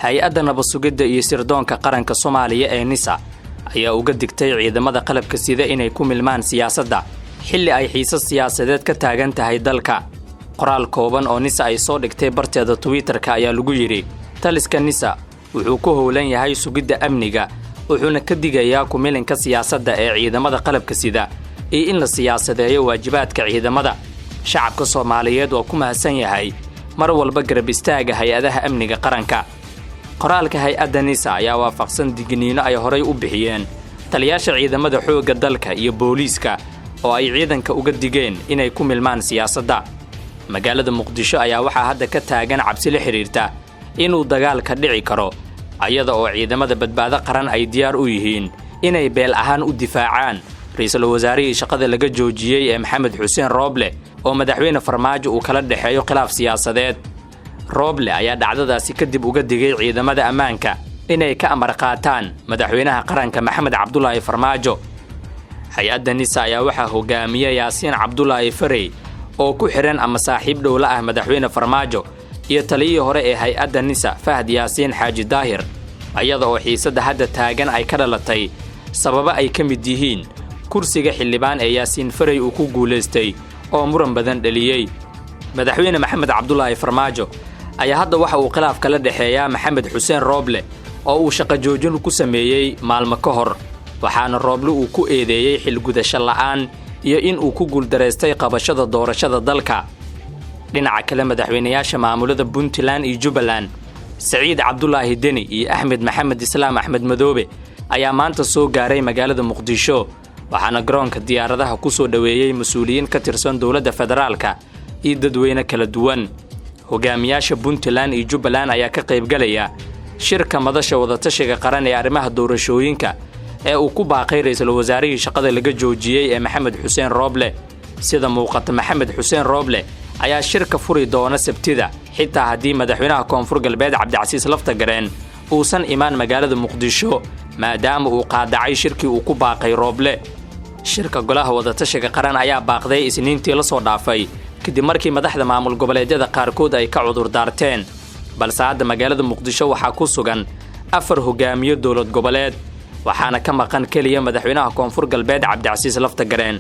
Hay-adda Nabadsugidda iyo Sirdoonka Qaranka Soomaaliya ee NISA ayaa uga digtay ciidamada qalabka sida inay ku milmaan siyaasadda, xilli ay xiisad siyaasadeed ka taagan tahay dalka. Qoraal kooban oo NISA ay soo dhigtay barteeda Twitterka ayaa lagu yidhi: "Taliska NISA wuxuu ku howlan yahay sugidda amniga, wuxuuna ka digayaa kumilinka siyaasadda ee ciidamada qalabka sida iyo in la siyaasadeeyo waajibaadka ciidamada. Shacabka Soomaaliyeed waa ku mahadsan yahay mar walba garab istaaga hay-adaha amniga qaranka." Qoraalka hay-adda NISA ayaa waafaqsan digniino ay horay u bixiyeen taliyaasha ciidamada xoogga dalka iyo booliiska, oo ay ciidanka uga digeen inay ku milmaan siyaasadda. Magaalada Muqdisho ayaa waxaa hadda ka taagan cabsi la xidhiirta inuu dagaalka dhici karo, ayada oo ciidamada Badbaado Qaran ay diyaar u yihiin inay beel ahaan u difaacaan ra-iisul wasaarihii shaqada laga joojiyey ee Maxamed Xuseen Rooble, oo madaxweyne Farmaajo uu kala dhexeeyo khilaaf siyaasadeed. Rooble ayaa dhacdadaasi kadib uga digay ciidamada ammaanka inay ka amar qaataan madaxweynaha qaranka Maxamed Cabdulaahi Farmaajo. Hay-adda NISA ayaa waxaa hogaamiya Yaasiin Cabdulaahi Farey, oo ku xidhan ama saaxiib dhowla ah madaxweyne Farmaajo, iyo taliyihii hore ee hay-adda NISA, Fahad Yaasiin Xaaji Daahir, ayada oo xiisadda hadda taagan ay ka dhalatay sababo ay ka mid yihiin kursiga xildhibaan ee Yaasiin Farey uu ku guulaystay oo muran badan dhaliyey. Madaxweyne Maxamed Cabdulaahi Farmaajo ayaa hadda waxa uu khilaaf kala dhexeeyaa Maxamed Xuseen Rooble, oo uu shaqo joojin ku sameeyey maalmo ka hor, waxaana Rooble uu ku eedeeyey xilgudasho la'aan iyo in uu ku guuldaraystay qabashada doorashada dalka. Dhinaca kale, madaxweynayaasha maamulada Puntland iyo Jubbaland, Saciid Cabdulaahi Deni iyo Axmed Maxamed Islaam, Axmed Madoobe, ayaa maanta soo gaaray magaalada Muqdisho, waxaana garoonka diyaaradaha ku soo dhoweeyey mas-uuliyiin ka tirsan dowladda federaalka iyo dadweyne kala duwan. Hogaamiyaasha Puntland iyo Jubbaland ayaa ka qaybgalaya shirka Madasha Wadatashiga Qaran ee arrimaha doorashooyinka ee uu ku baaqay ra-iisul wasaarihii shaqada laga joojiyey ee Maxamed Xuseen Rooble. Sida muuqata, Maxamed Xuseen Rooble ayaa shirka furi doona Sabtida, xitaa haddii madaxweynaha Koonfur Galbeed Cabdicasiis Laftagareen uusan imaan magaalada Muqdisho, maadaama uu qaadacay shirkii uu ku baaqay Rooble. Shirka Golaha Wadatashiga Qaran ayaa baaqday Isniintii la soo dhaafay, kadib markii madaxda maamul goboleedyada qaarkood ay ka cudur daarteen. Balse hadda magaalada Muqdisho waxaa ku sugan afar hogaamiyo dowlad goboleed, waxaana ka maqan keliya madaxweynaha Koonfur Galbeed Cabdicasiis Laftagareen.